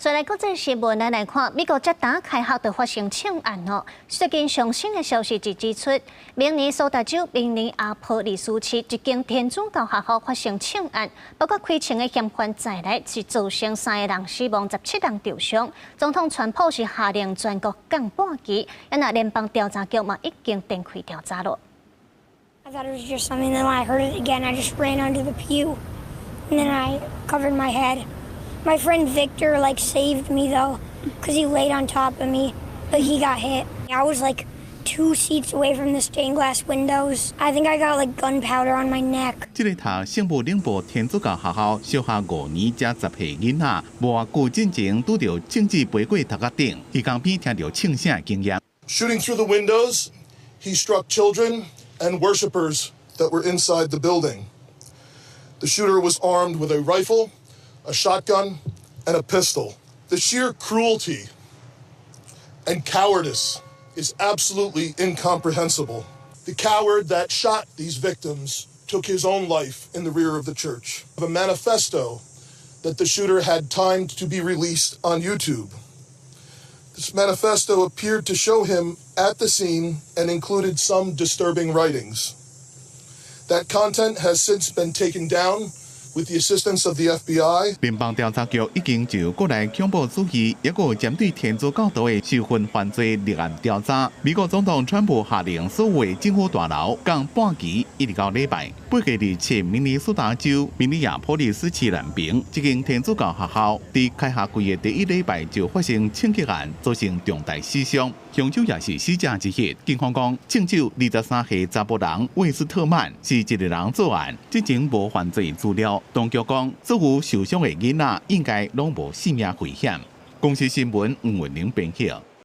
再來國際新聞，咱來看美國這今開學就發生槍案哦。最近上新的消息就指出，明尼蘇達州明尼阿波利斯市一間天主教學校發生槍案，包括開槍的嫌犯在內，是造成三個人死亡，17人受傷。總統川普是下令全國降半旗，啊若聯邦調查局嘛已經展開調查咯。 I thought it was just something. Then when I heard it again, I just ran under the pew, and then I covered my head. My friend Victor like saved me though, 'cause he laid on top of me, but he got hit. I was like two seats away from the stained glass windows. I think I got like gunpowder on my neck. 這个讀聖母領報天主教學校小學5年才10歲囡仔，無偌久進前拄著槍子飛過頭殼頂，彼工邊聽著槍聲的經驗。 Shooting through the windows, he struck children and worshipers that were inside the building. The shooter was armed with a rifle, a shotgun, and a pistol. The sheer cruelty and cowardice is absolutely incomprehensible. The coward that shot these victims took his own life in the rear of the church. A manifesto that the shooter had timed to be released on YouTube. This manifesto appeared to show him at the scene and included some disturbing writings. That content has since been taken down with the assistance of the FBI. 聯邦調查局已經就國內恐怖主義，抑閣針對天主教徒的仇恨犯罪立案調查。美國總統川普下令所有政府大樓降半旗，一直到禮拜。8月27，明尼蘇達州明尼亞波利斯市南邊這間天主教學校，佇開學季的第一禮拜就發生槍擊案，造成重大死傷。兇手也是死者之一。警方講，槍手23歲查埔人魏斯特曼是一個人作案，之前無犯罪資料。當局講，所有受傷的囡仔應該攏無性命危險。公視新聞吳文玲編譯。